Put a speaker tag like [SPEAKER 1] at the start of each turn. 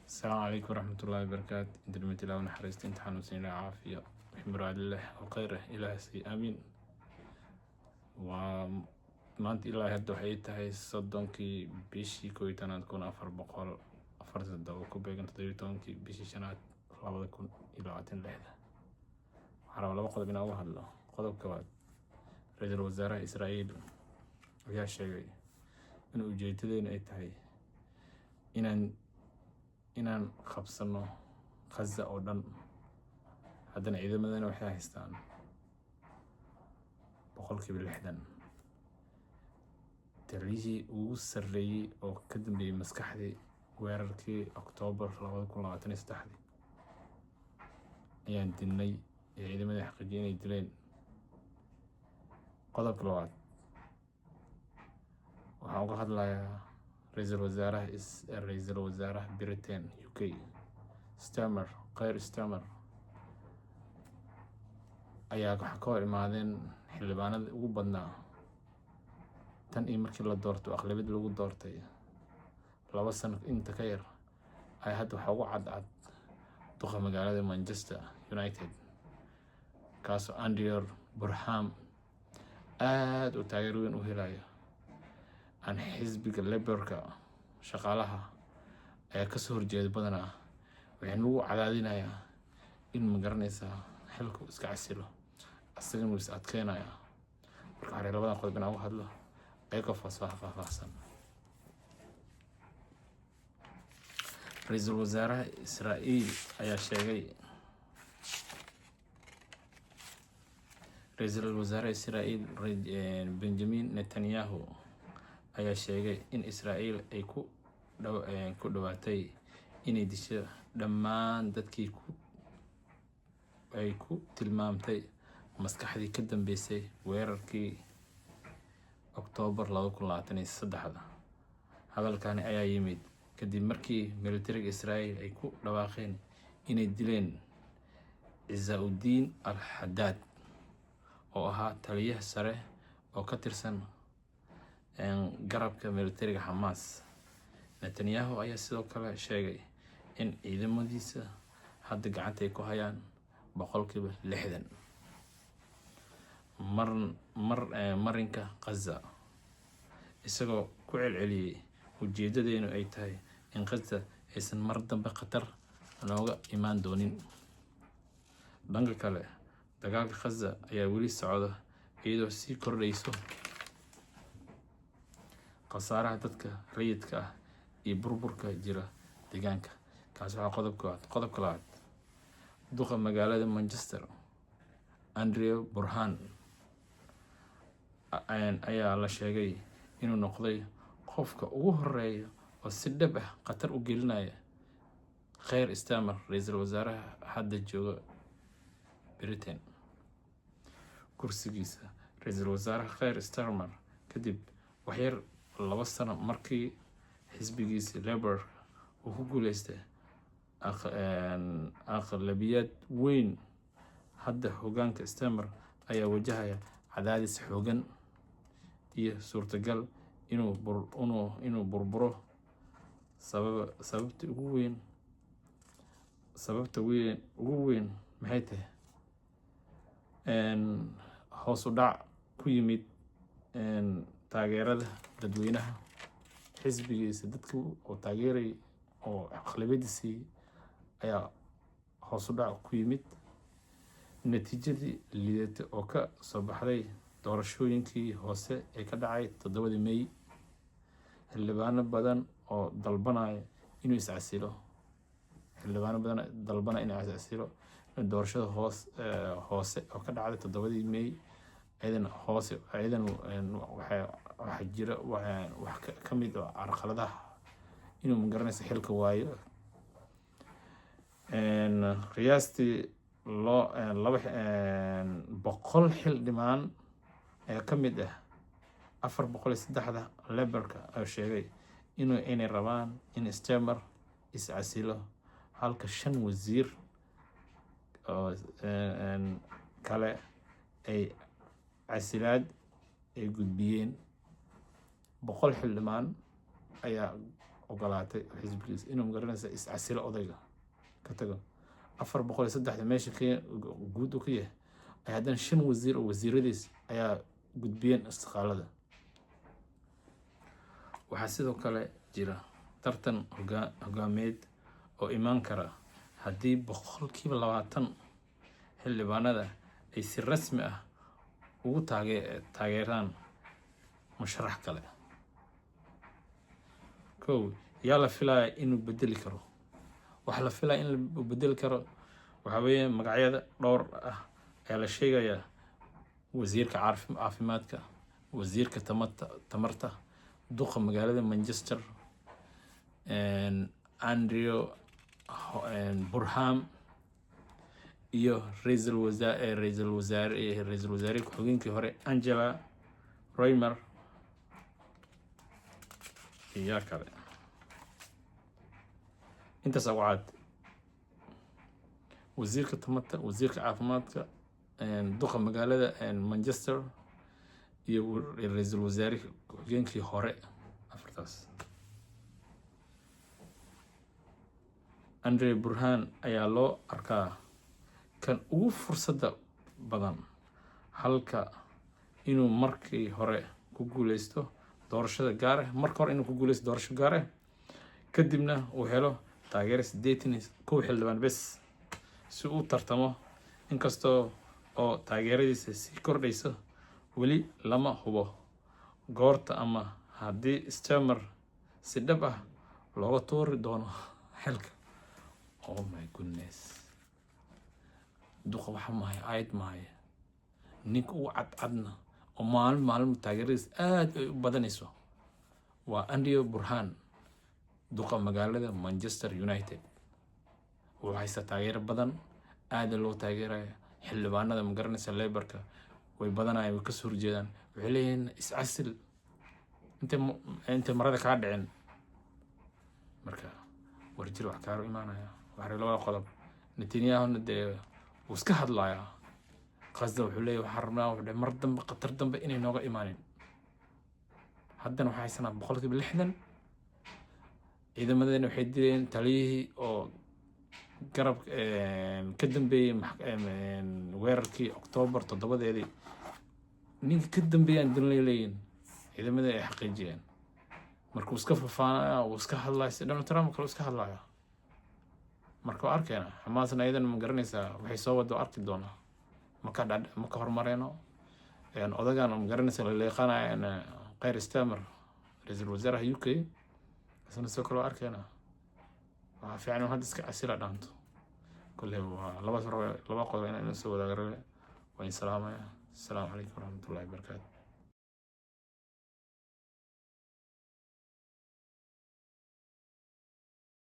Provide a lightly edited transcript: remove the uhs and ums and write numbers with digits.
[SPEAKER 1] Asalaamu calaykum waraxmatullaahi wabarakaatu. Inta dhimata Ilaah u naxariisto, inta xanuunsan Ilaah caafiyo, wixii muraad leh oo khayr ah Ilaah siiyo, aamiin. Waa maanta ilaa hadda waxay tahay 30-kii bishii 11aad 1447, ku beegan 17-kii bishii shanaad 2026. Waxaan rabaa laba qodob inaan uga hadlo. Qodob koowaad, ra-iisul wasaaraha Israa'iil ayaa sheegay in ujeedadeenu ay tahay inaan qabsano Gaza oo dhan. Haddana ciidamadana waxay haystaan 60%. Taliyihii ugu sarreeyey oo ka dambeeyey maskaxdii weerarkii Oktoobar 2023-dii ayaan dilnay ee ciidamadii xaqiijiyay inay dileen. Qodobka labaad waxaan uga hadlayaa ra-iisul wasaaraha Britain, UK, Starmer, Keir Starmer, ayaa waxaa ka hor imaadeen xildhibaanadii ugu badnaa tan iyo markii la doorto, aqlabiyad lagu doortay 2 sano inta ka yar ay hadda waxaa ugu cadcad duqa magaalada Manchester United, kaasoo Andy Burnham aada u taageer weyn u helayo. Aan xisbiga Labourka, shaqaalaha, ayaa kasoo horjeeda badanaa. Waxay nagu cadaadinayaa in, ma garanaysaa, xilku iska casilo, asagana wuu is adkeynaya. Marka waxaa labadan qodob inaan uga hadlo ayagoo faahfaahsan. Ra-iisul wasaaraha Israa'iil ayaa sheegay, ra-iisul wasaaraha Israa'iil Benjamin Netanyahu ayaa sheegay in Israa'iil ay ku dhawaatay inay disho dhammaan dadkii ay ku tilmaamtay maskaxdii ka dambeysay weerarkii Oktoobar 2023-da. Hadalkani ayaa yimid kadib markii militariga Israa'iil ay ku dhawaaqeen inay dileen Cisaaudiin al Xadaad oo ahaa taliyaha sare oo ka tirsan garabka militariga Xamaas. Netanyahu ayaa sidoo kale sheegay in ciidamadiisa hadda gacanta ay ku hayaan 60% mar mar marinka Gaza, isagoo ku celceliyey ujeedadeenu ay tahay in Gaza aysan mar dambe khatar nooga imaan doonin. Dhanka kale, dagaalka Gaza ayaa weli socda, iyadoo sii kordhayso khasaaraha dadka rayidka ah iyo burburka jira deegaanka. Kaasi waa qodob koowaad. Qodobka labaad, duqa magaalada Manchester Andrew Burnham ayaa la sheegay inuu noqday qofka ugu horeeya oo si dhab ah khatar u gelinaya Keir Starmer, ra-iisul wasaaraha hadda jooga Britain, kursigiisa ra-iisul wasaaraha Keir Starmer, kadib waxyar 2 sano markii xisbigiisa Labour uu ku guuleystay aqlabiyad weyn. Hadda hogaanka Starmer ayaa wajahaya cadaadis xoogan iyo suurtagal inuu burburo. Sababta ugu weyn, sababta weyn ugu weyn maxay tahay? Hoos u dhac ku yimid taageerada dadweynaha xisbigiisa. Dadka oo taageeray oo aqlabiyadda siiyey ayaa hoos u dhac ku yimid. Natiijadii liidatay oo ka soo baxday doorashooyinkii hoose ee ka dhacay 7-dii May, xildhibaano badan oo dalbanaya inuu iscasilo, xildhibaano badan dalbanaya inuu iscasilo. Doorashada hoose oo ka dhacday 7-dii May ayadana hoose ayadana waxaa jira wax ka mid ah carqaladaha inuu, magaranaysa, xilka waayo. Qiyaastii loo 200 xildhibaan ee ka mid ah 403-da Labourka oo sheegay inay rabaan in Starmer iscasilo, halka shan wasiir oo kale ay casilaad ay gudbiyeen. 100 xildhibaan ayaa Ogolaatay xisbigiisa inuu, magaranaysa, iscasilo, odayga ka tago. 403-da meesha ka guud u ka yahay ay haddana shan wasiir oo wasiiradiis ayaa gudbiyeen istiqaalada. Waxaa sidoo kale jira tartan hogaameed oo imaan kara haddii 20% xildhibaanada ay si rasmi ah ugu taageeraan musharax kale. Kow, yaa la filaya inuu bedeli karo? Waxaa la filaya in la bedeli karo waxaa weeye magacyada dhowr ah ayaa la sheegayaa: wasiirka caafimaadka, wasiirka tamarta, duqa magaalada Manchester Andrew Burnham iyo ra-iisul wasaare ku-xigeenkii hore Angela Rayner iyo kale. Intaas ugu cad: wasiirka tamarta, wasiirka caafimaadka, duqa magaalada Manchester iyo ra-iisul wasaare ku-xigeenkii hore, afartaas. Andre Burnham ayaa loo arkaa kan ugu fursadda badan halka inuu markii hore ku guuleysto doorashada gaar ah, marka hore inuu ku guuleysto doorasho gaar ah, kadibna uu helo taageero 81 xildhibaan bes si uu tartamo. Inkastoo oo taageeradiisa sii kordhayso, weli lama hubo goorta ama haddii Starmer si dhab ah looga tuuri doono xilka. Oh my goodness, duqa waxa mahay aayad mahay. Ninka ugu cadcadna oo maalin maalin taageeradiisa aad ay u badanayso waa Andy Burnham, duqa magaalada Manchester United. Wuxuu haystaa taageero badan, aada loo taageeraya. Xildhibaanada, magaranaysa, Labourka way badanayaan, way kasoo horjeedaan. Waxay leeyihiin, "Iscasil intay marada kaa dhicin." Marka warjir wax kaaru imaanaya waxaa labada qodob. Netanyahuna dee wuu iska hadlayaa. Qasda wuxuu leeyahy, waxaan rabnaa, wuxuu dhahay, mar dambe khatar dambe inay nooga imaanin. Haddana waxaa haysanaa 60%. Ciidamadeena waxay dileen taliyihii oo garab ka dambeeyey weerarkii Octoobar 7-deedii. Ninka ka dambeeyaan dilnay leeyihin ciidamada ay xaqiijiyeen. Marka wuu iska fafaanaya, wuu iska hadlaya, si Donald Trump kale iska hadlaya. Marka waa arkayna. Xamaasna ayadana, ma garanaysaa, waxay soo wada arki doonaa. Maka dha maka horumareeno odagan, ma garanaysa, la leeqanaya Keir Starmer, ra-iisul wasaaraha UK, isna sidoo kale waa arkayna. Waxaa fiican in hadda iska casila dhaanto. Kolley waa laba laba qodob inaan soo wadaaga rabe. Waa in salaamaya. Asalaamu calaykum waraxmatullahi wabarakaatu.